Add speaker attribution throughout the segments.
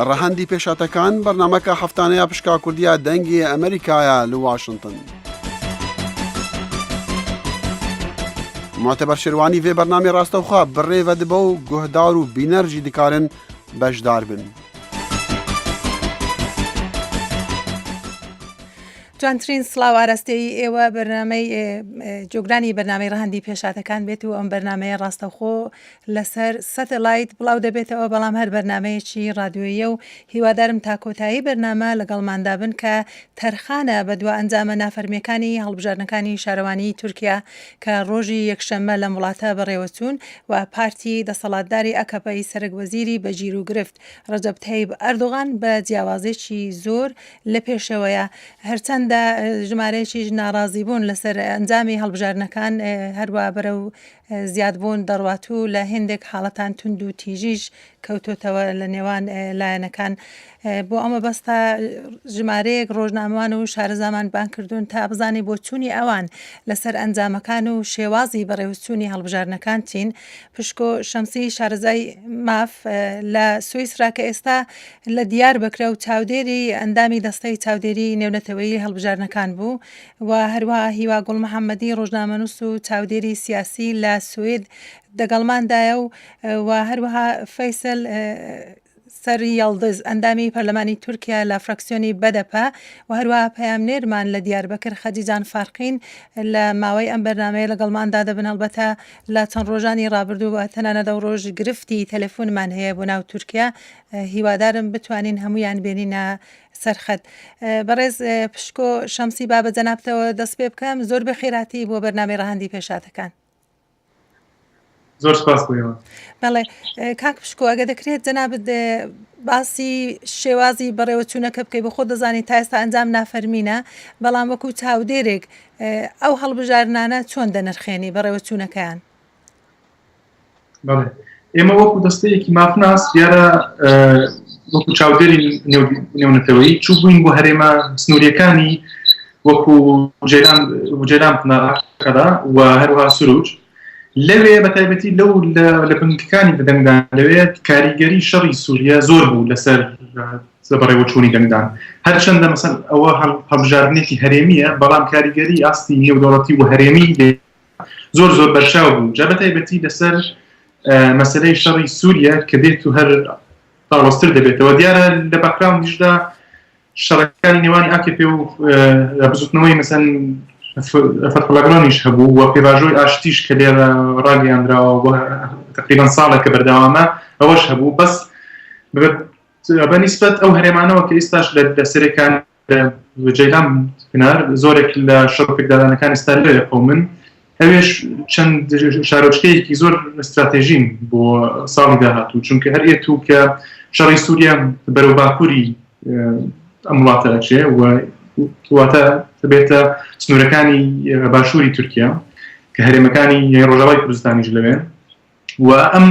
Speaker 1: ڕەهەندی پێشهاتەکان بەرنامەکە هەفتانەیە پشکا کوردیە دەنگی ئەمریکایە لە واشنتن. معتبر شێروانی vê bernamê rastewxwe birêve dibe û guhdar û bîner jî dikarin beşdar bin.
Speaker 2: جوانترین سڵاو ئاراستەی ئێوە بەرنامەی جۆگرانی بەرنامەی ڕەهەندی پێشاتەکان بێت و ئەم بەرنمەیە ڕاستەوخۆ لەسەر سەتەلایت بڵاو دەبێتەوە، بەڵام هەر بەرنامەیەکی ڕادیۆییە و هیوادارم تا کۆتایی بەرنامە لەگەڵماندا بن کە تەرخانە بە دوا ئەنجامە نافەرمییەکانی هەڵبژاردنەکانی شارەوانیی تورکیا کە ڕۆژی یەکشەممە لەم وڵاتە بەڕێوەچوون و پارتی دەسەڵاتداری ئەکەپە ی سەرەک وەزیری بە گیروگرفت ڕەجەب تەیب ئەردۆغان بە جیاوازێکی زۆر لە پێشەوەیە. هەرچەندە ژمارەیەکیش ناڕازیبوون لەسەر ئەنجامی هەڵبژاردنەکان هەروا بەرەو زیادبوون دەڕوات و لە هێندێک حاڵەتان توندوتیژیش کەوتۆتەوە لە نێوان لایەنەکان. بۆ ئەو مەبەستە ژمارەیەک ڕۆژنامەوان و شارەزامان بانگ کردوون تا بزانین بۆچوونی ئەوان لەسەر ئەنجامەکان و شێوازی بەڕێوەچوونی هەڵبژاردنەکان چین. پشکۆ شەمسی شارەزای ماف لە سویسرا کە ئێستا لە دیاربەکرە و چاودێری ئەندامی دەستەی چاودێری نێونەتەوەیی هەڵبژاردنەکان بوو و هەروەها هیوا گوڵ محەممەدی ڕۆژنامەنووس و چاودێری سیاسی لە سوید دەگەڵماندایە و و هەروەها فەیسەل سەر یەڵدز ئەندامی پەرلەمانی تورکیا لە فراکسیۆنی بەدەپە و هەروەها پەیامنێرمان لە دیاربەکر خەدیجان فارقین لە ماوەی ئەم بەرنامەیە لەگەڵماندا دەبن هەڵبەتە لە چەند ڕۆژانی ڕابردوو و تەنانەت ئەو ڕۆژ گرفتی تەلەفۆنمان هەیە بۆ ناو تورکیا هیوادارم بتوانین هەمویان بێنینە سەرخەت. بەڕێز پشکۆ شەمسی با بە جەنابتەوە دەست پێ بکەم زۆر بەخێرهاتی بۆ بەرنامەی ڕەهەندی پێشهاتەکان.
Speaker 3: زۆر سپاس بۆ ئێوە.
Speaker 2: بەڵێ کاک پشکۆ ئەگە دەکرێت جەنابت باسی شێوازی بەڕێوەچوونەکە بکەی بۆ خۆت دەزانی تا ئێستا ئەنجام نافەرمینە بەڵام وەکو چاودێرێک ئەو هەڵبژاردنانە چۆن دەنرخێنی بەڕێوەچوونەکەیان؟
Speaker 3: بەڵێ ئێمە وەکو دەستەیەکی مافناس دیارە وەکو چاودێری نێونەتەوەیی چوو بووین بۆ هەرێمە سنووریەکانی وەکو جێران جێران پناراکەدا و هەروەها سروج لەوێ بە تایبەتی لەو لە بنکەکانی دەنگدان لەوێت کاریگەری شەڕی سووریا زۆر بوو لەسەر بەڕێوەچوونی دەنگدان هەرچەندە مەسەن ئەوە هەڵبژاردنێکی هەرێمیە بەڵام کاریگەری ئاستی نێودەوڵەتی و هەرێمی زۆر زۆر بەرچاو بوو جا بەتایبەتی لەسەر مەسلەی شەڕی سووریە کە دێت و هەر ئاڵۆزتر دەبێتەوە دیارە لە باکگراوندیشدا شەڕەکانی نێوانی ئاکپ و بزوتنەوەی مەسەن فەتحوڵاگرانیش هەبوو و پێواژۆی ئاشتیش کە لێرە ڕاگەیاندراوە و تقریبا ساڵێک کە بەردەوامە ئەوەش هەبوو بەس بە نیسبەت ئەو هەرێمانەوە کە ئێستاش لە سەرەکان جەیلان کنار زۆرێک لە شەڕ پێکدادانەکان ئێستا لەوێ قومن ئەوێش چەند شارۆچکەیەکی زۆر استراتێژین بۆ ساڵی داهاتوو چونکە هەر ئێت و کە شەڕی سووریا بەرەو باکووری ئەم وڵاتە ئەچێ و واتە بێتە سنوورەکانی باشووری تورکیا کە هەرێمەکانی ڕۆژاوای کوردستانیش لەوێن و ئەم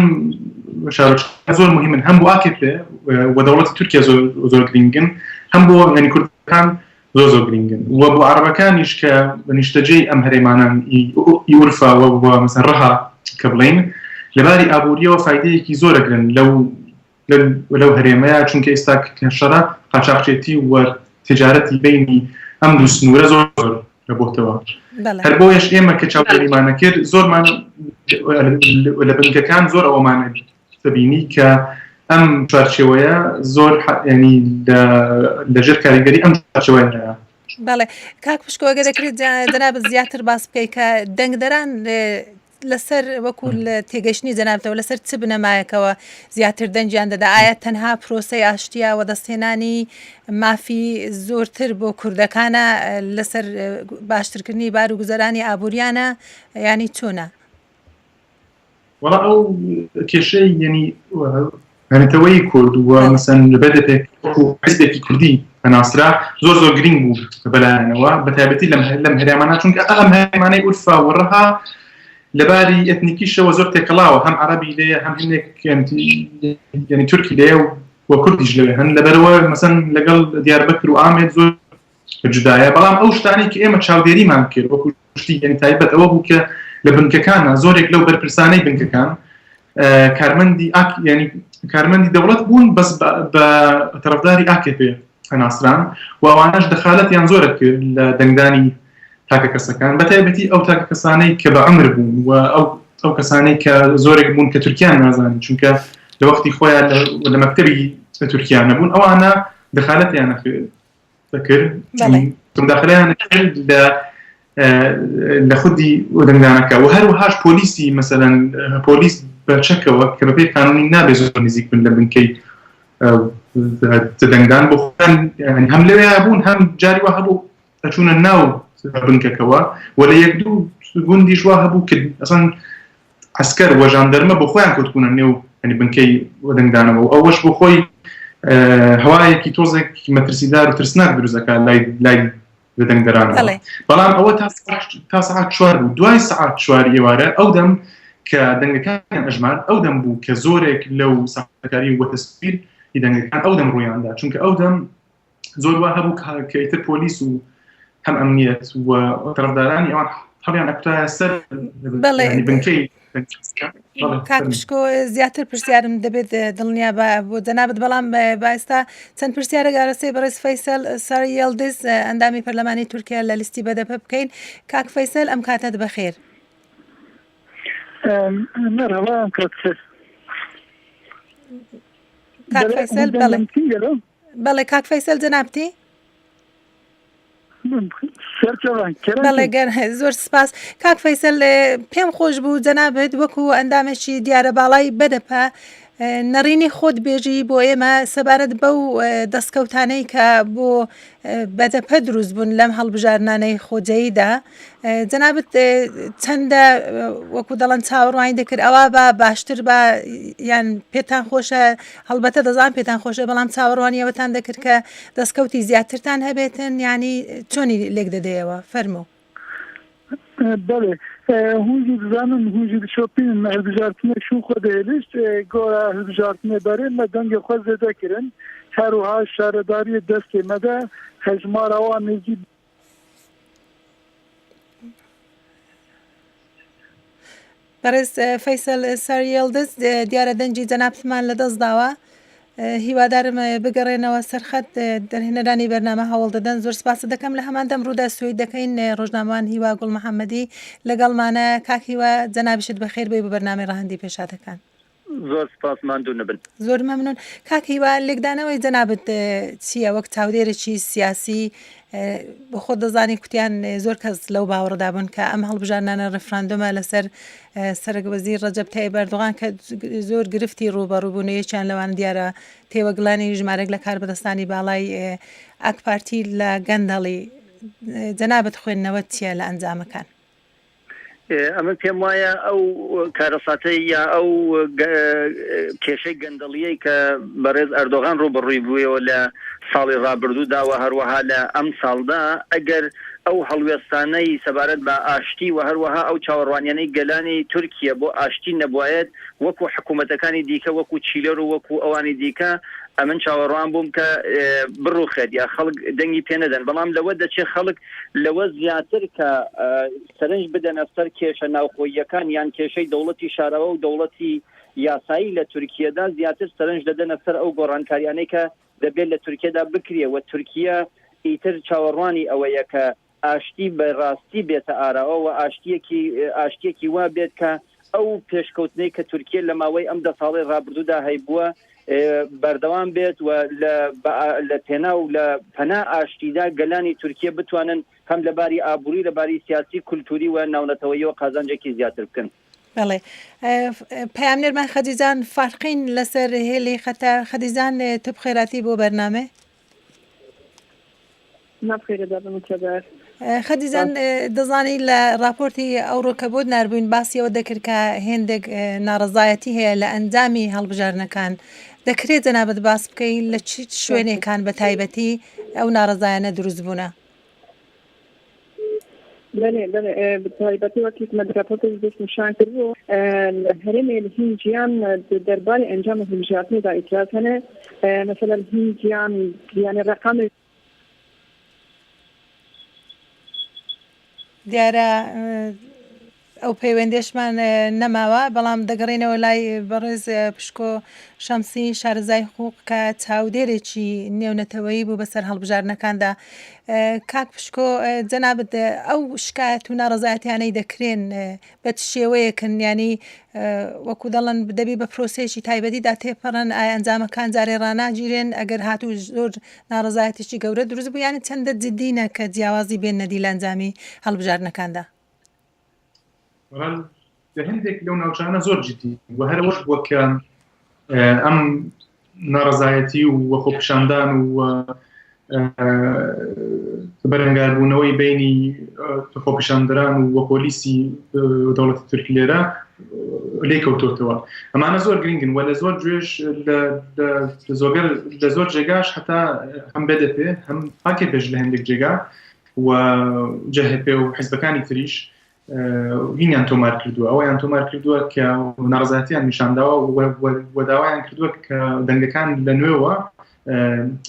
Speaker 3: شارۆچکە زۆر مهمن هەم بۆ ئاکپ و دەوڵەتی تورکیا زۆر زۆر گرنگن هەم بۆ یعنی کوردەکان زۆر زۆر گرنگن و بۆ عربەکانیش کە نیشتەجێی ئەم هەرێمانان ئی ئورفا و مەسەن ڕەها کە بڵین لەباری ئابووریەوە فایدەیەکی زۆرەگرن لەو لەو هەرێمەیە چونکە ئێستا کە شەڕە قاچاخچێتی و تجارەتی بینی ئەم دوو سنوورە زۆر زۆر بۆتەوە هەر بۆیەش ئێمە کە چاودێریمانە کرد زۆرمان لە بنکەکان زۆر ئەوەمانە دەبینی کە ئەم چوارچێوەیە زۆر ینی لەژێر کاریگەری ئەم چوارچێوەیە
Speaker 2: بەڵێ کاک پشکۆگە دەکرێت جەنابت زیاتر باس بکەیت کە دەنگدەران لەسەر وەکو لە تێگەشتنی جەنابتەوە لەسەر چ بنەمایەکەوە زیاتر دەنگیان دەدا ئایا تەنها پرۆسەی ئاشتیە وەدەستهێنانی مافی زۆرتر بۆ کوردەکانە لەسەر باشترکردنی بار و گوزەرانی ئابووریانە ینی چۆنە؟
Speaker 3: وەڵا ئەو کێشەی یعنی نەتەوەی کورد و مەسەن لە بەدەپێ حزبێکی کوردی ئەناسرا زۆر زۆر گرنگ بوو بەلایەنەوە بە تایبەتی لەم لەم هەرێمانە چونکە ئەم هەرێمانەی ئورفا و ڕەها لەباری ئەتنیکیشەوە زۆر تێکەڵاوە هەم عەرەبی لێ هەم هەندێک یعنی تورکی لێ و کوردیش لەوێ هەن لەبەرەوە مەسەن لەگەڵ دیاربەکر و ئامێد زۆر جودایە بەڵام ئەو شتانەی کە ئێمە چاودێریمان کرد وەکو شتی یعنی تایبەت ئەوە بوو کە لە بنکەکانە زۆرێک لەو بەرپرسانەی بنکەکان. کارمەندی ئاک یعنی کارمەندی دەوڵەت بوون بەس بە تەرەفداری ئاکپ ئەناسران و ئەوانەش دەخالەتیان زۆرە کرد لە دەنگدانی تاکە کەسەکان بە تایبەتی ئەو تاکە کەسانەی کە بە عمر بوون و ئەو ئەو کەسانەی کە زۆرێک بوون کە تورکیان نازانن چونکە لە وەختی خۆیان لە مەکتەبی تورکیا نەبوون ئەوانە دەخالەتیان دەکرد مداخلەیان کرد لە لە خودی دەنگدانەکە و هەروەهاش پۆلیسی مەسەلەن پۆلیس بە چەکەوە کە بەپێی قانونی نابێت زۆر نزیک بن لە بنکەی دەنگدان بۆ خۆیان هەم لەوێ بوون هەم جاری وا هەبوو ئەچوونە ناو بنکەکەوە و لە یەک دوو گوندیش وا هەبوو کە ئەسڵەن عەسکەر و ژاندەرمە بۆ خۆیان کەوتبوونە نێو یعنی بنکەی دەنگدانەوە و ئەوەش بۆ خۆی هەوایەکی تۆزێک مەترسیدار و ترسناک دروست دەکات لای لای لە دەنگدەرانەوە بەڵام ئەوە تا سەعات چوار بوو دوای سەعات چوار ئێوارە ئەو دەم کە دەنگەکان ئەژمار ئەو دەم بوو کە زۆرێک لەو ساختەکاری و تەسویر دەنگەکان ئەو دەم ڕوویاندا چونکە ئەو دەم زۆر وا هەبوو کە ئیتر پۆلیس و هەم ئەمنیەت و تەرەفدارانی ئەوان هەڵیان ئەکوتایە سەر بنکەی
Speaker 2: کاک پشکۆ زیاتر پرسیارم دەبێت دڵنیا بە بۆ جەنابت بەڵام با ئێستا چەند پرسیارێک ئارەستەی بەڕێز فەیسەل ساری یەڵدز ئەندامی پەرلەمانی تورکیا لە لیستی بەدەپە بکەین کاک فەیسەل ئەم کاتەت بەخێر.
Speaker 4: مەرحەبا ئەم کاتە.
Speaker 2: کاک فەیسەل بەڵێ. بەڵێ کاک فەیسەل جەنابتی؟ بەڵێ گەر زۆر سپاس کاک فەیسەل پێم خۆش بوو جەنابت وەکو ئەندامێکی دیارە باڵای بەدەپە نەڕینی خۆت بێژی بۆ ئێمە سەبارەت بەو دەستکەوتانەی کە بۆ بەدەپە دروست بوون لەم هەڵبژاردنانەی خۆجێیدا جەنابت چەندە وەکو دەڵێن چاوەڕوانی دەکرد ئەوە بە باشتر بە یان پێتان خۆشە هەڵبەتە دەزان پێتان خۆشە بەڵام چاوەڕوانی ئەوەتان دەکرد کە دەستکەوتی زیاترتان هەبێتن یانی چۆنی لێک دەدەیەوە فەرموو.
Speaker 4: بەڵێ هونجی دزانن هونجی دشۆپینن me hilbijartinê şûn xwe dihêlişt gora hilbijartinê berê me dengê xwe zêde kirin her wiha şaredariyê destê me de hejmara wan nêzî
Speaker 2: بەڕێز فەیسەل ساریەڵدز دیارە دەنگی جەنابتمان لەدەست داوە هیوادارم بگەڕێنەوە سەرخەت دەرهێنەرانی بەرنامە هەوڵ دەدەن زۆر سپاست دەکەم لە هەمان دەم ڕوودا سوید دەکەین ڕۆژنامەوان هیوا گوڵ محەممەدی لەگەڵمانە کاک هیوا جەنابیشت بەخێر بێی بۆ بەرنامەی ڕەهەندی پێشهاتەکان.
Speaker 5: زۆر سپاس ماندوو نەبن.
Speaker 2: زۆر مەمنون کاک هیوا لێکدانەوەی جەنابت چییە وەک چاودێرێکی سیاسی بۆ خۆت دەزانی کوتیان زۆر کەس لەو باوەڕدا بوون کە ئەم هەڵبژاردنانە ڕیفراندۆمە لەسەر سەرەک وەزیر ڕەجەب تەیب ئەردۆغان کە زۆر گرفتی ڕووبەڕوو بوون و یەکیان لەوان دیارە تێوەگلانی ژمارێک لە کاربەدەستانی باڵای ئاکپارتی لە گەندەڵی جەنابت خوێندنەوەت چییە لە ئەنجامەکان؟
Speaker 5: ئەمن پێم وایە ئەو کارەساتەی یا ئەو کێشەی گەندەڵییەی کە بەڕێز ئەردۆغان ڕووبەڕووی بوویەوە لە ساڵی ڕابردوودا و هەروەها لە ئەمساڵدا ئەگەر ئەو هەڵوێستانەی سەبارەت بە ئاشتی و هەروەها ئەو چاوەڕوانیانەی گەلانی تورکیە بۆ ئاشتی نەبوایەت وەکوو حکوومەتەکانی دیکە وەکوو چیلەر و وەکوو ئەوانی دیکە ئەمن چاوەڕوان بووم کە بڕووخێت یا خەڵک دەنگی پێ نەدەن بەڵام لەوە دەچێ خەڵک لەوە زیاتر کە سەرنج بدەنە سەر کێشە ناوخۆییەکان یان کێشەی دەوڵەتی شاراوە و دەوڵەتی یاسایی لە تورکیەدا زیاتر سەرنج دەدەنە سەر ئەو گۆڕانکاریانەی کە دەبێت لە تورکیەدا بکرێ و تورکیە ئیتر چاوەڕوانی ئەوەیە کە ئاشتی بە ڕاستی بێتە ئاراوە و ئاشتیەکی ئاشتیەکی وا بێت کە ئەو پێشکەوتنەی کە تورکیە لە ماوەی ئەم دە ساڵەی ڕابردوودا هەیبووە بەردەوام بێت و لە لە پێناو لە پەنا ئاشتیدا گەلانی تورکیە بتوانن هەم لە باری ئابووری لە باری سیاسی کولتووری و ناونەتەوەییەوە قازانجێکی زیاتر بکەن.
Speaker 2: بەڵێ پەیامنێرمان خەدیجان فارقین لەسەر هێلی خەتە خەدیجان تو بخێراتی بۆ بەرنامەێ. خەدیجان دەزانی لە ڕاپۆرتی ئەوڕۆ کە بۆت ناربووین باسی ئەوە دەکرد کە هێندێک ناڕەزایەتی هەیە لە ئەنجامی هەڵبژاردنەکان دەکرێت جەنابت باس بکەی لە چ شوێنێکان بە تایبەتی ئەو ناڕەزایانە دروست بوونە؟
Speaker 6: بەێ بەێ تایبەتی وەکی me di raportê jî destnîşan kiribû li herêmê li hîn ciyan di derbarê encama hilbijartinê de îtiraz hene mesela li hîn ciyan yanî reqamê
Speaker 2: دیارە. ئەو پەیوەندیشمان نەماوە، بەڵام دەگەڕێینەوە لای بەڕێز پشکۆ شەمسی شارەزای حقوق کە چاودێرێکی نێونەتەوەیی بوو بەسەر هەڵبژاردنەکاندا. کاک پشکۆ جەنابت ئەو شکایەت و ناڕەزایەتیانەی دەکرێن بە چ شێوەیەکن یانی وەکو دەڵێن دەبی بە پرۆسەیەکی تایبەتیدا تێپەڕن ئایا ئەنجامەکان جارێ ڕاناگیرێن ئەگەر هاتوو زۆر ناڕەزایەتیی گەورە دروست بوو یانی چەندە جدینە کە جیاوازی بێننە دی لە ئەنجامی هەڵبژاردنەکاندا؟
Speaker 3: بەڵام لە هەندێک لەو ناوچانە زۆر جدی و هەرەوەش بووە کە ئەم ناڕەزایەتی و خۆپیشاندان و بەرەنگاربوونەوەی بینی خۆپیشاندەران و پۆلیسی دەوڵەتی تورکی لێرە لێ کەوتۆتەوە. ئەمانە زۆر گرنگن و لە زۆر جوێش زۆگەر لە زۆر جێگاش هەتا هەم بەدەپێ هەم ئاکەپێش لە هەندێک جێگا و جەهەپێ و حزبەکانی تریش هینیان تۆمار کردووە، ئەوەیان تۆمار کردووە کە ناڕەزایەتیان نیشانداوە و داوایان کردووە کە دەنگەکان لە نوێوە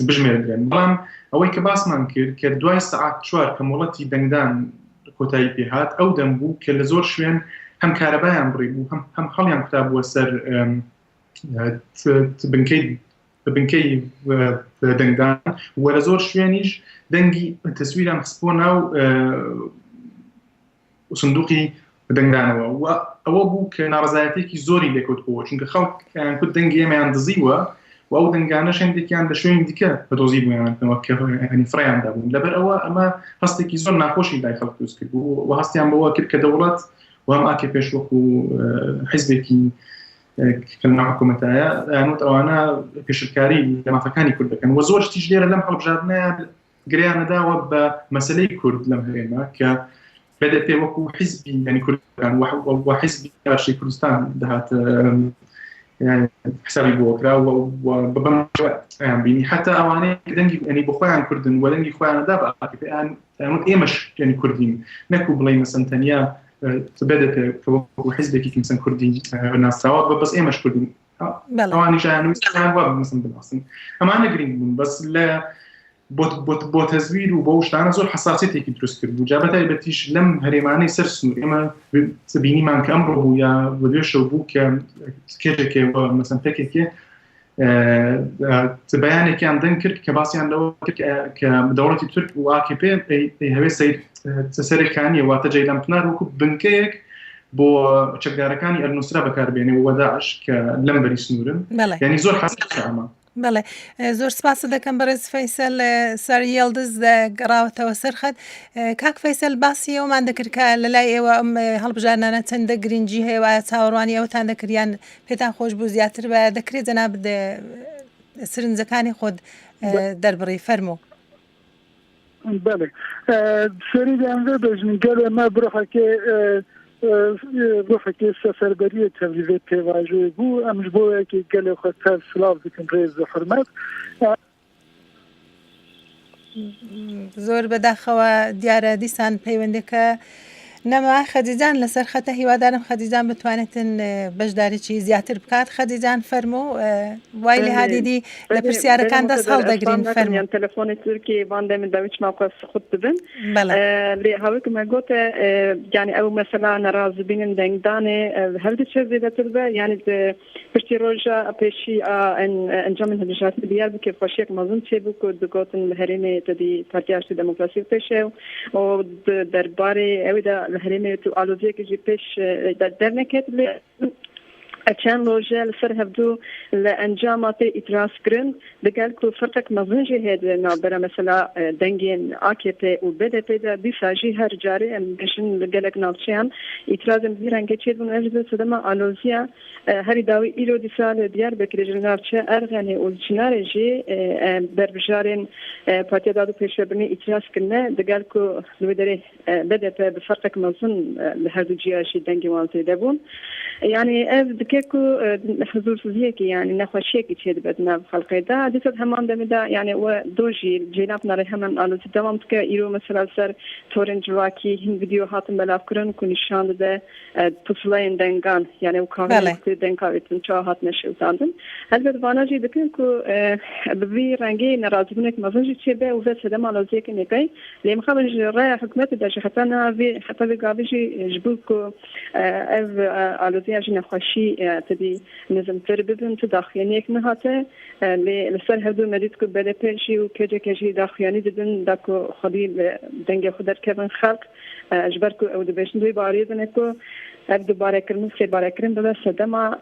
Speaker 3: بژمێردرێن. بەڵام ئەوەی کە باسمان کرد کە دوای سەعات چوار کە مۆڵەتی دەنگدان کۆتایی پێهات، ئەو دەم بوو کە لە زۆر شوێن هەم کارەبایان بڕی بوو هەم هەم هەڵیان کوتابووە سەر بنکەی بنکەی دەنگدان و لە زۆر شوێنیش دەنگی تەسویران خستبووە ناو سندوقی دەنگدانەوە و ئەوە بوو کە ناڕەزایەتێکی زۆری لێکەوتبووە، چونکە خەڵک کوت دەنگی ئێمەیان دزیوە و ئەو دەنگانەش هەندێکیان لە شوێنی دیکە بە دۆزی بوویانەوە کە ینی فڕیان دابوون. لەبەر ئەوە ئەمە هەستێکی زۆر ناخۆشی لای خەڵک دروست کرد بوو و هەستیان بەوە کرد کە دەوڵەت و هەم ئاکێ پێش وەکو حیزبێکی کە لەناو حکوومەتایە ئەیانوت ئەوانە پێشلکاری لە مافەکانی کورد دەکەن و زۆر شتیش لێرە لەم هەڵبژاردنە گرێیان نەداوە بە مەسلەی کورد لەم هەرێمە کە بەدەپێ وەکو حیزبی ینی کوردستان و حیزبی پارچەی کوردستان دەهات حسابی بۆ کرا و بەم ئەیان بینی حتا ئەوانەی دەنگی ینی بۆ خۆیان کوردن و دەنگی خۆیان دا بە ئاکەپێیان ئێمەش ینی کوردین نەکو بڵێ مەسەن تەنیا بەدەپێ کە وەکو حیزبێکی کە مەسەن کوردی ناسراوە بە بەس ئێمەش کوردین ئەوانیش ئەیان وا مەسەن بناسن. ئەمانە گرنگ بوون بەس لە بۆ تەزویر و بۆ شتانە زۆر حساسیەتێکی دروست کرد بوو، جا بەتایبەتیش لەم هەرێمانەی سەر سنوور. ئێمە بینیمان کە ئەمڕۆ بوو یا بەدوێ شەو بوو کە کێژێکێ و مەسەن پێکێکێ بەیانێکیان دەنگ کرد کە باسییان لەوە کرد کە دەوڵەتی تورک و ئاکپ هەوێ سەرێکانیە، واتە جەیلان پنار وەکو بنکەیەک بۆ چەکدارەکانی ئەلنوسرا بەکاربێنێ و داعش کە لەم بەری سنوورن. ینی زۆر حەساسە ئەمە.
Speaker 2: بەڵێ زۆر سپاست دەکەم بەڕێز فەیسەل. سەر یەڵدز گەڕاوەتەوە سەر خەت. کاک فەیسەل باسی ئەومان دەکرد کە لە لای ئێوە ئەم هەڵبژاردنانە چەندە گرنگی هەیە و ئایا چاوەڕوانی ئەوەتان دەکرد یان پێتان خۆش بوو زیاتر بە دەکرێت جەنابت سرنجەکانی خۆت دەربڕی فەرموو.
Speaker 4: بەڵێ سەری دەیان vê bêjin gelê me bi ruhekê ruhekê seferberiyê tevlî vê pêvajoyê bû. Em ji bo yekê gelê xwe tev silav dikin rêz û hurmet.
Speaker 2: زۆر بەداخەوە دیارە دیسان پەیوەندەکە نەما. خەدیجان لەسەر خەتە، هیوادارم خەدیجان بتوانێتن بەشداریی زیاتر بکات. خەدیجان فەرموو، وای لێ هادیدی لە پرسیارەکان دەست هەڵدەگرین فەرموو.
Speaker 6: تەلەفۆنی تورکی van دەمن داوی چما خۆ سخوت دبن لێ هاوێک me gote yani ew mesela nerazibînin dengdanê her diçe zêdetir be yani Piştî roja pêşî a encamên hilbijartinê diyar bû kêfxweşiyek mezin çêbû ku digotin li herêmê tedî Partiya Aştî û Demokrasî pêş e û di derbarê ewê de li herêmê tu aloziyekê jî pêş derneket lê ev çend roj e li ser hevdu li encama tê îtirazkirin digel ku ferqek mezin jî heye di navbera mesela dengên akp û BDP de dîsa jî her carê em dibêjin li gelek navçeyan îtirazên bi vî rengê çêdibûn û ev jî dibe sedema aloziya Herî dawî îro dîsa li Diyarbekirê ji li navçe Erxenê û li Çinarê jî berbijarên Partiya Dad û Pêşvebirinê îtiraz kirine digel ku li wê derê BDP bi ferqek mezin li her du ciya jî dengê wan zêde bûn. Yanî ev dike dike ku hizûrsiziyekî yanî nexweşiyekî çêdibe di nav xelqê de. Dîsa di heman demê de yanî we do jî li Ceylanpınarê heman alozî dewam dike. Îro mesela li ser torên civakî hin vîdeo hatin belavkirin ku nîşan dide pusulayên dengan yanî ew kaxizên ku tê deng avêtin çawa hatine şewitandin. Helbet vana jî dikin ku bi vî rengê nerazîbûnek mezin jî çêbe û ve sedema aloziyeke nêpey. Lê mixabin ji raya hikûmetê de jî heta niha vê heta vê gavê jî ji bo ku Ev aloziya ji nexweşî tedî nizmtir bibin tu daxuyaniyek nehate. Lê li ser hevdu me dît ku BDP jî û KCK jî daxuyanî didin da ku xwedî li dengê xwe derkevin xelk. Ji ber ku ew dibêjin di wê bariyê de ne ku ev dubarekirin û sêbarekirin bibe sedema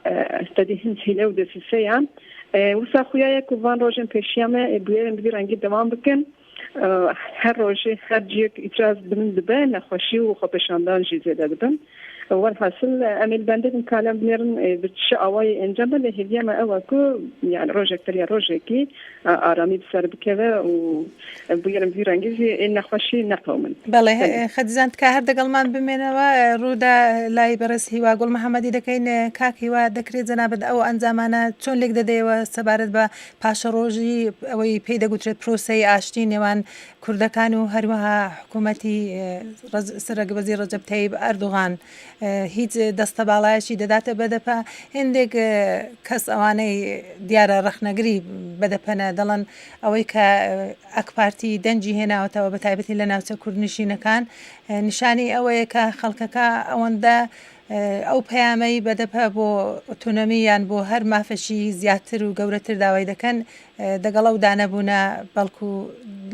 Speaker 6: tedî hin hîle û desiseyan. Wisa xuya ye ku van rojên pêşiya me bûyerên bi vî rengî dewam bikin. Her rojê her ciyek îtiraz bilind dibe, nexweşî û xwepêşandan jî zêde dibin. Welhasil em ê li bendê bin ka lem binêrin bi çi awayî encam be lê hêviya me ew e ku yani rojek beriya rojekî aramî bi ser bikeve û bûyerên bi vî rengî jî ên nexweşî neqewimin.
Speaker 2: Belê Xedîzan tika her degelman bimênewe rûda لای بەڕێز هیوا گوڵ محەمەدی دەکەین کاک هیوا دەکرێت جەنابت ئەو ئەنجامانە چۆن لێک دەدەیەوە سەبارەت بە پاشەڕۆژی ئەوەی پێی دەگوترێت پرۆسەی ئاشتی نێوان کوردەکان و هەروەها حکوومەتی سەرۆک وەزیر ڕەجەب تەیب ئەردۆغان هیچ دەستەباڵایەکی دەداتە بەدەپە هێندێک کەس ئەوانەی دیارە ڕەخنەگری بەدەپەنە دەڵێن ئەوەی کە ئەکپارتی دەنگی هێناوەتەوە بە تایبەتی لە ناوچە کوردنشینەکان نیشانی ئەوەیە کە خەڵکەکە ئەوەندە ئەو پەیامەی بەدەپە بۆ ئۆتۆنۆمی یان بۆ هەر مافێکی زیاتر و گەورەتر داوای دەکەن دەگەڵ ئەو دانەبوونە بەڵکو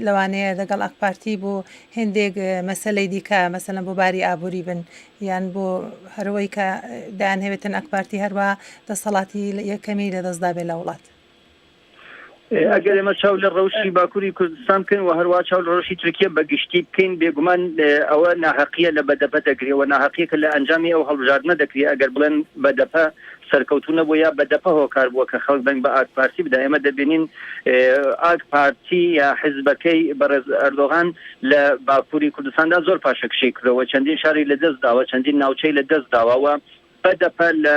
Speaker 2: لەوانەیە دەگەڵ ئاکپارتی بۆ هێندێک مەسەلەی دیکە مەسەلەن بۆ باری ئابووری بن یان بۆ هەرەوەی کە دەیانهەوێتن ئاکپارتی هەروا دەسەڵاتی یەکەمی لەدەستدا بێ لە وڵات.
Speaker 5: ئەگەر ئێمە چاو لە ڕەوشی باکووری کوردستان بکەین و هەروە چاو لە ڕەوشی تورکیە بە گشتی بکەین بێگومان ئەوە ناهەقیە لە بەدەپە دەکرێ و ناهەقیەکە لە ئەنجامی ئەو هەڵبژاردنە دەکرێ ئەگەر بڵێن بەدەپە سەرکەوتوو نەبوو یا بەدەپە هۆکار بووە کە خەڵک دەنگ بە ئاک پارتی بدا ئێمە دەبینین ئاک پارتی یا حزبەکەی بەڕێز ئەردۆغان لە باکووری کوردستاندا زۆر پاشەکشەی کردەوە چەندین شاری لە دەست داوە چەندین ناوچەی لە دەست داوە و بەدەپە لە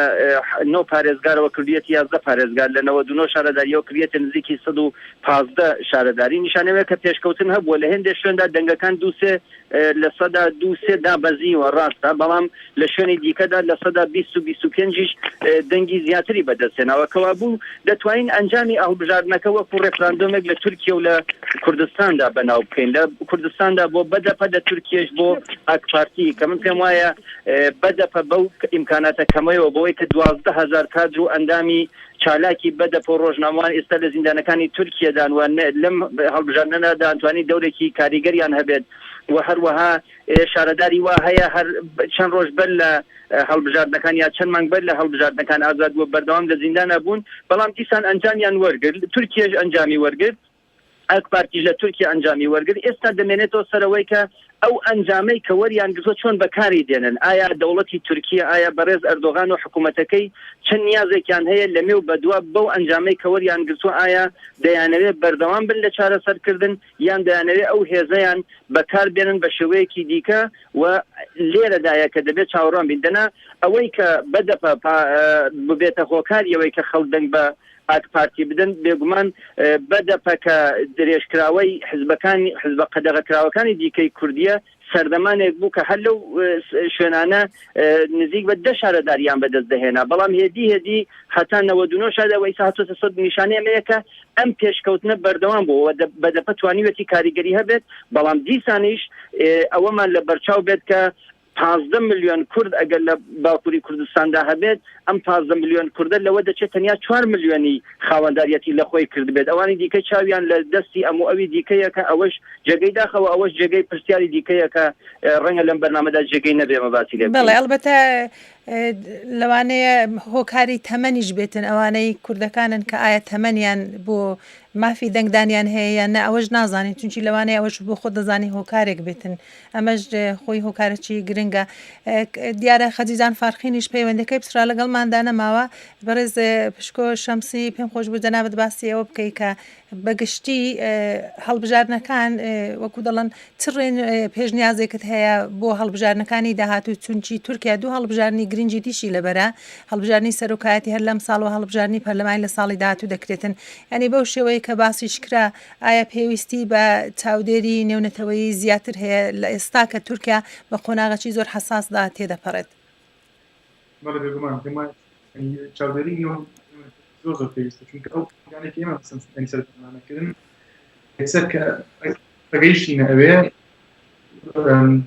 Speaker 5: نۆ پارێزگارەوە کردویەتی 11 پارێزگار، لە 99 شارەدارییەوە کردویەتە نزیکی 115 شارەداری، نیشانەوەیە کە پێشکەوتن هەبووە، لە هێندێ شوێندا دەنگەکان دوو سێ لەسەدا دوو سێ دابەزیوە ڕاستە، بەڵام لە شوێنی دیکەدا لەسەدا 20 و 25 یش دەنگی زیاتری بەدەستهێناوە، کەوابوو دەتوانین ئەنجامی هەڵبژاردنەکە وەکو ڕێفراندۆمێک لە تورکیە و لە کوردستاندا بەناو بکەین، لە کوردستاندا بۆ بەدەپە، لە تورکیەش بۆ ئاکپارتی، کە من پێم وایە بەدەپە بەو ئیمکاناتە کەمەیەوە بەوەی کە 12 هەزار کادر و ئەندامی چالاکی بەدەپە و ڕۆژنامەوان ئێستا لە زیندانەکانی تورکیەدان و لەم هەڵبژاردنەدا توانی دەورێکی کاریگەریان هەبێت و هەروەها شارەداری وا هەیە هەر چەند ڕۆژ بەر لە هەڵبژاردنەکان یا چەند مانگ بەر لە هەڵبژاردنەکان ئازاد بووە بەردەوام لە زیندانا بوون بەڵام دیسان ئەنجامیان وەرگرت تورکیەش ئەنجامی وەرگرت ئاک پارتیش لە تورکیا ئەنجامی وەرگرت، ئێستا دەمێنێتەوە سەر ئەوەی کە ئەو ئەنجامەی کە وەریان گرتووە چۆن بەکاری دێنن، ئایا دەوڵەتی تورکیە، ئایا بەڕێز ئەردۆغان و حکوومەتەکەی چەند نیازێکیان هەیە لەمێ و بەدوا بەو ئەنجامەی کە وەریان گرتووە ئایا دەیانەوێ بەردەوام بن لە چارەسەرکردن یان دەیانەوێ ئەو هێزەیان بەکار بێنن بە شێوەیەکی دیکە و لێرەدایە کە دەبێت چاوەڕوان بین دەنا ئەوەی کە بەدەپە ببێتە هۆکاری ئەوەی کە خەڵک دەنگ بە ئاک پارتی بدەن، بێگومان بەدەپە کە درێژکراوەی حزبەکانی حزبە قەدەغەکراوەکانی دیکەی کوردییە، سەردەمانێک بوو کە هەر لەو شوێنانە نزیک بە دە شارەداریان بەدەست دەهێنا، بەڵام هێدی هێدی هەتا 99 شارەداری و ئیستا هاتووەتە سەد، نیشانەی ئەمەیە کە ئەم پێشکەوتنە بەردەوام بووە و بەدەپە توانیویەتی کاریگەری هەبێت، بەڵام دیسانیش ئەوەمان لە بەرچاو بێت کە 15 ملیۆن کورد ئەگەر لە باکووری کوردستاندا هەبێت، ئەم 15 ملیۆن کوردە لەوە دەچێت تەنیا چوار ملیۆنی خاوەنداریەتی لە خۆی کردبێت، ئەوانی دیکە چاویان لە دەستی ئەم و ئەوی دیکەیە کە ئەوەش جێگەی داخە و ئەوەش جێگەی پرسیاری دیکەیە کە ڕەنگە لەم بەرنامەدا جێگەی نەبێ ئێمە باسی لێ
Speaker 2: بەڵێ
Speaker 5: بکەین.
Speaker 2: ئەڵبەتە لەوانەیە هۆکاری تەمەنیش بێتن ئەوانەی کوردەکانن کە ئایا تەمەنیان بۆ مافی دەنگدانیان هەیە یان نا ئەوەش نازانین چونکی لەوانەیە ئەوەش بۆ خۆت دەزانی هۆکارێک بێتن ئەمەش خۆی هۆکارەکی گرنگە دیارە خەجیجان فارخینیش پەیوەندەکەی پچڕا لەگەڵماندا نەماوە بەڕێز پشکۆ شەمسی پێم خۆش بوو جەنابت باسی ئەوە بکەی کە بە گشتی هەڵبژاردنەکان وەکو دەڵێن چ پێشنیازێکت هەیە بۆ هەڵبژاردنەکانی داهاتوو چونکی تورکیا دوو هەڵبژاردنی گرنگی دیشی لەبەرە هەڵبژاردنی سەرۆکایەتی هەر لەم ساڵ و هەڵبژاردنی پەرلەمانی لە ساڵی داهاتوو دەکرێتن یانی بەو شێوەیە کە باسیش کرا ئایا پێویستی بە چاودێری نێونەتەوەیی زیاتر هەیە لە ئێستا کە تورکیا بە قۆناغەکی زۆر حەساسدا تێدەپەڕێت؟
Speaker 3: بەڵێ بێگومان پێم وایە چاودێری نێو زۆر زۆر پێویستە چونکە ئەو پلانێک ئێمە مەسەن سەردانەکردن یەکسەر کە گەیشتینە ئەوێ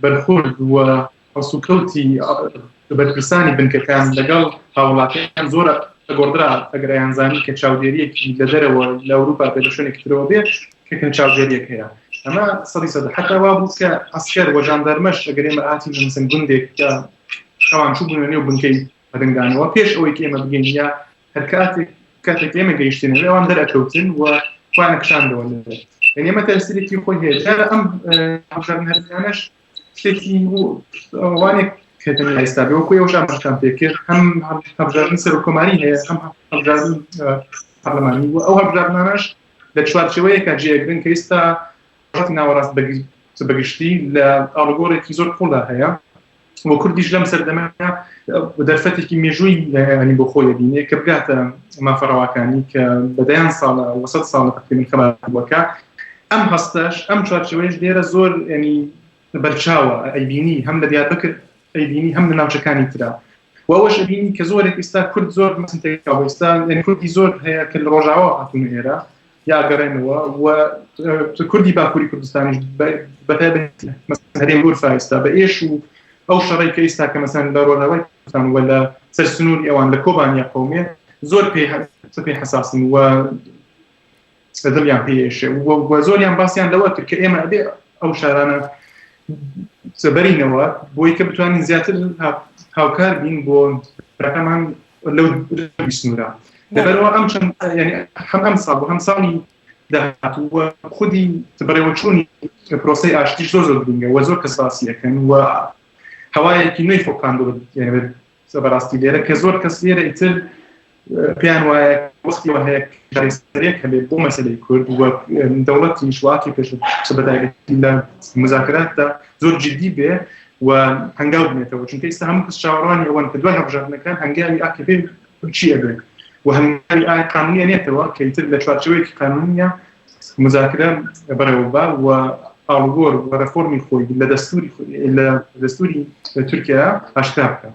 Speaker 3: بەرخورد و هەڵسوکەوتی بەرپرسانی بنکەکان لەگەڵ هاوڵاتیان زۆر ئەگۆڕدرا ئەگەر ئەیانزانی کە چاودێریەکی لە دەرەوە لە ئەوروپا بێ لە شوێنێکی ترەوە بێ کە کە چاودێریەک هەیە ئەمە سەدی سەد حتا وا بوو کە عەسکەر و ژاندارمەش ئەگەر ئێمە هاتین لە مەسەن گوندێک کە ئەوان چووبوونە نێو بنکەی دەنگدانەوە پێش ئەوەی کە ئێمە بگەین یا هەر کاتێک کاتێک ئێمە گەیشتینەوە ئەوان دەرەکەوتن و خۆیان کشاندەوە لەوێ یعنی ئەمە تەسیرێکی خۆی هەیە دیارە ئەم هەڵبژاردنە هەرێمیانەش شتێکی وانێک کە تەنیا ئێستا بێ وەکو ئێوەش ئاماژەتان پێ کرد هەم هەڵبژاردنی سەرۆککۆماری هەیە هەم هەڵبژاردنی پەرلەمانی و ئەو هەڵبژاردنانەش لە چوارچێوەیەکە جێگرن کە ئێستا ڕۆژهەڵاتی ناوەڕاست بەگشتی لە ئاڵوگۆڕێکی زۆر قوڵدا هەیە و کوردیش لەم سەردەمە دەرفەتێکی مێژووی ینی بۆ خۆی بینێ کە بگاتە مافە ڕەواکانی کە بە دەیان ساڵە وسەد ساڵە تقریبا خەبات بووەکە ئەم هەستەش ئەم چوارچێوەیەش لێرە زۆر ینی بەرچاوە ئەیبینی هەم لە دیاربەکر ئەیبینی هەم لە ناوچەکانی ترا و ئەوەش ئەبینی کە زۆرێک ئێستا کورد زۆر مەسن تێکاوە ئێستا یعنی کوردی زۆر هەیە کە لە ڕۆژاوا هاتوون ئێرە یا گەڕێنەوە و کوردی باکووری کوردستانیش بەتایبەت هەرێم ئورفا ئێستا بە ئێش و ئەو شەڕەی کە ئێستا کە مەسەن لە ڕۆژاوای کوردستان و لە سەر سنووری ئەوان لە کۆبانیا قومێ زۆر پێ پێ حەساسن و دڵیان پێ ئێشێ و زۆریان باسییان لەوە کرد کە ئێمە ئەبێ ئەو شارانە بەرینەوە بۆی کە بتوانین زیاتر هاوکار بین بۆ براکەمان لەو سنوورە لەبەرەوە ئەم چەند یعنی هەم ئەم ساڵ و هەم ساڵی داهاتوو و خودی بەڕێوەچوونی پرۆسەی ئاشتیش زۆر زۆر گرنگە و زۆر کەس باسی ئەکەن و هەوایەکی نوێی خۆکاندووە یعنی بەڕاستی لێرە کە زۆر کەس لێرە ئیتر پێیان وایە وەختی وە هەیە چارەسەریەک هەبێت بۆ مەسەلەی کورد و دەوڵەتیش واکی پێش بەتایبەتی لە مزاکراتدا زۆر جدی بێ و هەنگاو بنێتەوە چونکە ئێستا هەموو کەس چاوەڕوانی ئەوەن کە دوای هەڵبژاردنەکان هەنگاوی ئاکەپێ چی ئەبێت و هەنگاوی ئایا قانونی ئەنێتەوە کە ئیتر لە چوارچێوەیەکی قانونیە مزاکرە بەڕێوە با و ئاڵوگۆر و ڕێفۆرمی خۆی لە دەستوری لە دەستوری تورکیا ئاشکرا بکە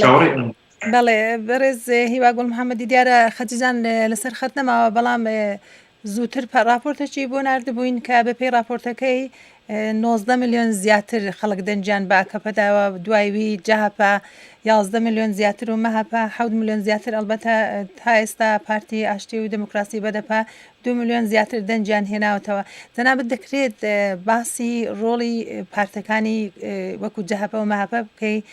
Speaker 3: چاوەڕێی ئەوەن.
Speaker 2: بەڵێ بەڕێز هیوا گوڵ محەممەدی دیارە خەجیجان لەسەر خەت نەماوە بەڵام زووتر ڕاپۆرتێکی بۆ ناردبووین کە بەپێی ڕاپۆرتەکەی 19 ملیۆن زیاتر خەڵک دەنگیان بە ئاکەپە داوە دوای وی جەهەپە 11 ملیۆن زیاتر و مەهەپە 7 ملیۆن زیاتر ئەڵبەتە تا ئێستا پارتی ئاشتی و دموکراسی بەدەپە 2 ملیۆن زیاتر دەنگیان هێناوەتەوە جەنابت دەکرێت باسی ڕۆڵی پارتەکانی وەکو جەهەپە و مەهەپە بکەی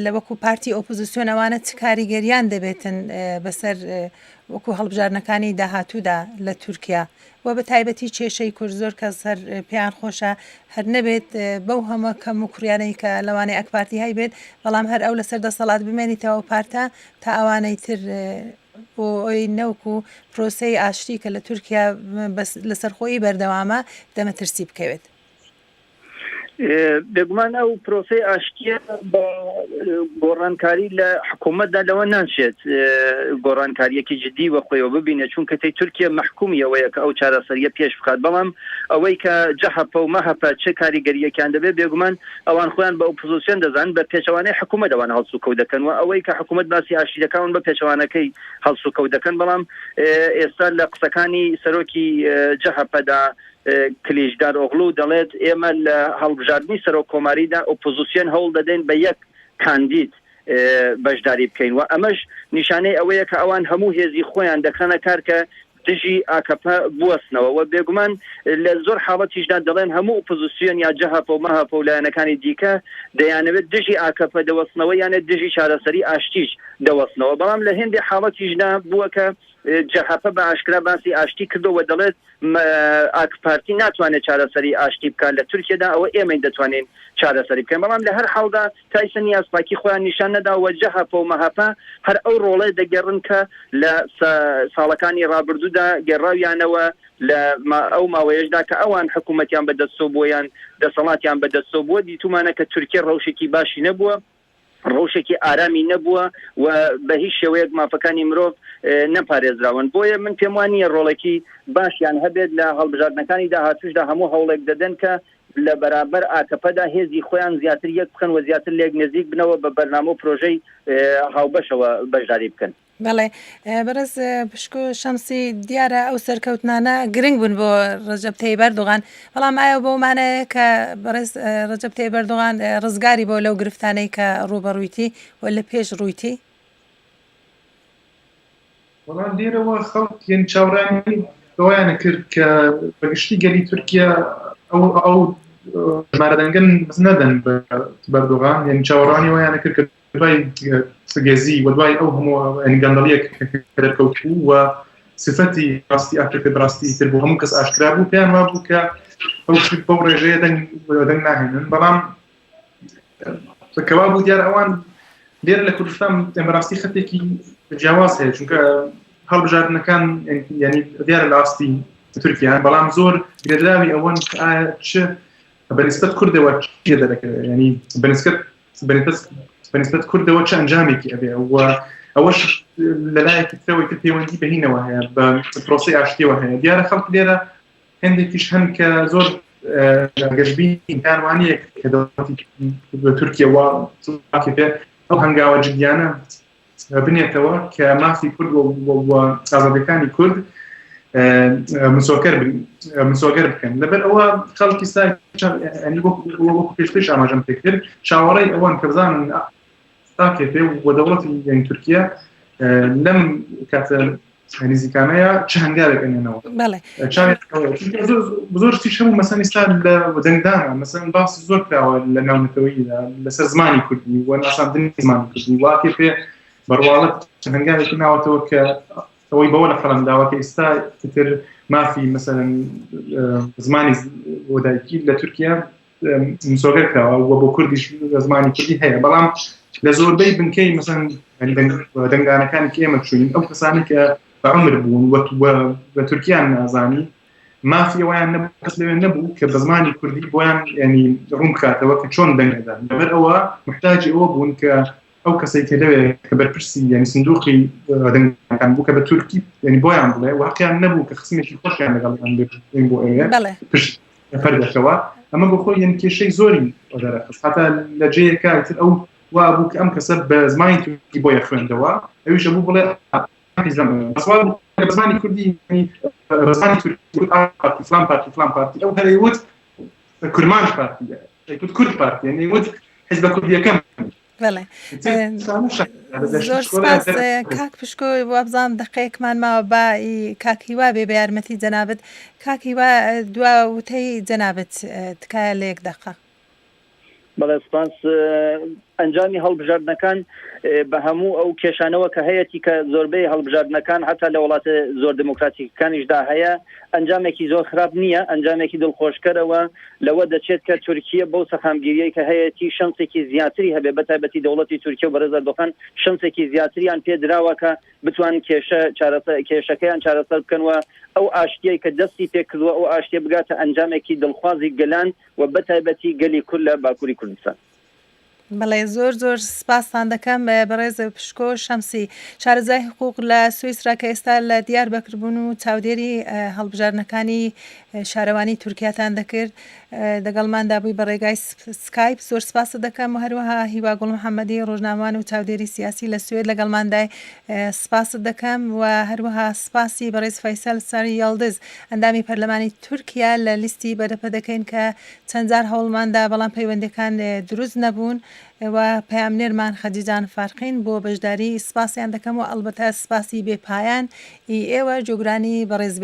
Speaker 2: لە وەکو پارتی ئۆپۆزیسیۆن ئەوانە چ کاریگەریان دەبێتن بەسەر وەکو هەڵبژاردنەکانی داهاتوودا لە تورکیا و بە تایبەتی کێشەی کورد زۆر کەس هەر پێیان خۆشە هەر نەبێت بەو هەمە کەم و کوڕیانەی کە لەوانەیە ئەکپارتی هەیبێت بەڵام هەر ئەو لەسەر دەسەڵات بمێنیتەوە ئەو پارتە تا ئەوانەی تر بۆ ئەوی نەوک و پرۆسەی ئاشتی کە لە تورکیا لەسەرخۆیی بەردەوامە دەمەترسی بکەوێت.
Speaker 5: بێگومان ئەو پرۆسەی ئاشتیە بە گۆڕانکاری لە حکوومەتدا لەوە ناچێت گۆڕانکاریەکی جدی وە خۆیەوە ببینێت چونکە تی تورکیا مەحکومی ئەوەیە کە ئەو چارەسەریە پێش بخات بەڵام ئەوەی کە جەهەپە و مەهەپە چ کاریگەریەکیان دەبێت بێگومان ئەوان خۆیان بە ئۆپۆزیسیۆن دەزان بە پێچەوانەی حکوومەت ئەوان هەڵسوکەوت دەکەن و ئەوەی کە حکوومەت باسی ئاشتی دەکاون بە پێچەوانەکەی هەڵسوکەوت دەکەن بەڵام ئێستا لە قسەکانی سەرۆکی جەهەپەدا کلیچدارئۆغلو دەڵێت، ئێمە لە هەڵبژاردنی سەرۆک کۆماریدا ئۆپۆزسیۆن هەوڵ دەدەین بە یەک کاندید بەشداری بکەین و ئەمەش نیشانەی ئەوەیە کە ئەوان هەموو هێزی خۆیان دەخەنە کار کە دژی ئاکەپە بوەستنەوە و بێگومان لە زۆر حاڵەتیشدا دەڵێن هەموو ئۆپۆزسیۆن یا جەهەپە و مەهەپە و لایەنەکانی دیکە دەیانەوێت دژی ئاکەپە دەوەستنەوە یانێ دژی چارەسەری ئاشتیش دەوەستنەوە بەڵام لە هێندێ حاڵەتیشدا بووە کە. جەهەپە بە ئاشکرا باسی ئاشتی کردووە و دەڵێت ئاکپارتی ناتوانێت چارەسەری ئاشتی بکات لە تورکیەدا، ئەوە ئێمەین دەتوانین چارەسەری بکەین. بەڵام لە هەر حاڵدا تا ئیستا نیازپاکی خۆیان نیشان نەداوە و جەهەپە و مەهەپە هەر ئەو ڕۆڵەی دەگێڕن کە لە ساڵەکانی ڕابردوودا گێڕاویانەوە لە ئەو ماوەیەشدا کە ئەوان حکوومەتیان بە دەستەوە بووە یان دەسەڵاتیان بە دەستەوە بووە دیتوومانە کە تورکیە ڕەوشێکی باشی نەبووە. ڕەوشێکی ئارامی نەبووە و بە هیچ شێوەیەک مافەکانی مرۆڤ نەپارێزراون. بۆیە من پێم وا نییە ڕۆڵێکی باشیان هەبێت لە هەڵبژاردنەکانی داهاتووشدا هەموو هەوڵێک دەدەن کە لە بەرابەر ئاکەپەدا هێزی خۆیان زیاتر یەک بخەن و زیاتر لێک نزیک بنەوە بە بەرنامە و پرۆژەی هاوبەشەوە بەشداری بکەن.
Speaker 2: بەڵێ بەڕێز پشکۆ شەمسی دیارە ئەو سەرکەوتنانە گرنگ بوون بۆ ڕەجەب تەیب ئەردۆغان بەڵام ئایا بەو مانایە کە بەڕێز ڕەجەب تەیب ئەردۆغان ڕزگاری بۆ لەو گرفتانەی کە ڕووبەڕوویتی و لە پێش ڕوویتی؟
Speaker 3: وەڵا لێرەوە خەڵک یەن چاوەڕوانی ئەوەیانە کرد کە بەگشتی گەلی تورکیا ئەو ئەو ژمارە دەنگە نەدەن بە بەردۆغان یەن چاوەڕوانی ئەوەیانە کرد کە دوای گەزی و دوای ئەو هەموو گەندەڵیە کە دەرکەوت و سفەتی ڕاستی ئاکەپێ بەڕاستی تر بۆ هەموو کەس ئاشکرا بوو پێیان وابوو کە ئەو بەو ڕێژەیە دەنگ دەنگ ناهێنن بەڵام کەوا بوو دیار ئەوان لێرە لە کوردستان بەڕاستی خەتێکی جیاواز هەیە چونکە هەڵبژاردنەکان ینی دیارە لە ئاستی تورکیا بەڵام زۆر گرێدراوی ئەوەن کە ئایا چ بەنسبەت کوردەوە چی دەرەکەوێت ینی بەنسبەت بەنسبەت کوردەوە چ ئەنجامێکی ئەبێ و ئەوەش لەلایەکی ترەوەی تر پەیوەندی بەهینەوە هەیە بە پرۆسی ئاشتیەوە هەیە دیارە خەڵک لێرە هەندێکیش هەن کە زۆر گەشبین پێیان وانییە کە دەوڵەتی تورکیا وا پێ ئەو هەنگاوە جدیانە بنێتەوە کە مافی کورد و ئازادەکانی کورد مسۆگەر مسۆگەر بکەن لەبەر ئەوە خەڵکی سا وەکو پێشتریش ئاماژەم پێکرد چاوەڕێی ئەوەن کە بزانن ئاکەپێ و دەوڵەتی یانی تورکیا لەم کاتە نزیکانەیە چ هەنگاوێک ئەنێنەوە زۆر شتیش هەبوو مەسەن ئێستا لە دەنگدانە مەسەن باسی زۆر کراوە لە ناونەتەوەیدا لەسەر زمانی کوردی و ناساندنی زمانی کوردی واکێ پێ بەڕواڵەت چەند هەنگاوێکی ناوەتەوە کە ئەوەی بەوە لە قەڵەم داوە کە ئێستا تر مافی مەسەن زمانی وەدایکی لە تورکیا مسۆگەر کراوە و بۆ کوردیش زمانی کوردی هەیە بەڵام لە زۆربەی بنکەی مەسەن دەنگدانەکانی کە ئێمە چوین ئەو کەسانی کە بە عمر بوون بە تورکیان نازانی مافی ئەویان نەبوو کەس لەوێ نەبوو کە بە زمانی کوردی بۆیان ینی ڕوون بکاتەوە کە چۆن دەنگ دەدەن لەبەر ئەوە محتاجی ئەوە بوون کە ئەو کەسێک کە لەوێ کە بەرپرسی یعنی سندوقی دەنگەکان بوو کە بە تورکی یعنی بۆیان بڵێ واقعیان نەبوو کە خسمێکی خۆشیان لەگەڵیان بێ بۆ ئەوێ پشت پەردەکەوە ئەمە بۆ خۆی یەن کێشەی زۆری دەرەخست هەتا لە جێیەکە ئیتر ئەو وا بوو کە ئەم کەسە بە زمانی تورکی بۆیە خوێندەوە ئەویش بوو بڵێ بە زمانی کوردی بە زمانی تورکی پارتی فلان پارتی فلان پارتی ئەو هەرەی وت کورمانج پارتی کورد پارتی یعنی وت حزبە کوردیەکەم
Speaker 2: بەڵێ زۆر سپاس کاک پشکۆ وابزانم دەقەیەکمان ماوە با کاک هیوا بێ بە یارمەتی جەنابت کاک هیوا دوا وتەی جەنابت تکایە لە یەک دەقە.
Speaker 5: بەڵێ سپاس ئەنجامی هەڵبژاردنەکان بە هەموو ئەو کێشانەوە کە هەیەتی کە زۆربەی هەڵبژاردنەکان هەتا لە وڵاتە زۆر دموکراتیکەکانیشدا هەیە ئەنجامێکی زۆر خراپ نییە ئەنجامێکی دڵخۆشکەرەوە لەوە دەچێت کە تورکیە بەو سەقامگیریەی کە هەیەتی شەنسێکی زیاتری هەبێت بە تایبەتی دەوڵەتی تورکیە و بەڕێز ئەردۆغان شەنسێکی زیاتریان پێ دراوە کە بتوان کێشە چارەسەر کێشەکەیان چارەسەر بکەن و ئەو ئاشتیەی کە دەستی پێ کردووە ئەو ئاشتیە بگاتە ئەنجامێکی دڵخوازی گەلان و بە تایبەتی گەلی کورد لە باکوری کوردستان.
Speaker 2: بەڵێ زۆر زۆر سپاستان دەکەم بەڕێز پشکۆ شەمسی شارەزای حقوق لە سویسرا کە ئێستا لە دیار بەکر بوون و چاودێری هەڵبژاردنەکانی شارەوانی تورکیاتان دەکرد دەگەڵماندا بووی بە ڕێگای سکایپ زۆر سپاست دەکەم و هەروەها هیوا گوڵ محەممەدی ڕۆژنامەوان و چاودێری سیاسی لە سوێد لەگەڵماندای سپاست دەکەم و هەروەها سپاسی بەڕێز فەیسەل ساری یەڵدز ئەندامی پەرلەمانی تورکیا لە لیستی بەدەپە دەکەین کە چەند جار هەوڵمان دا بەڵام پەیوەندیەکان دروست نەبوون و پەیامنێرمان خەدیجان فارقین بۆ بەشداری سپاسیان دەکەم و ئەڵبەتە سپاسی بێ پایان ی ئێوە جۆگرانی بەڕێز.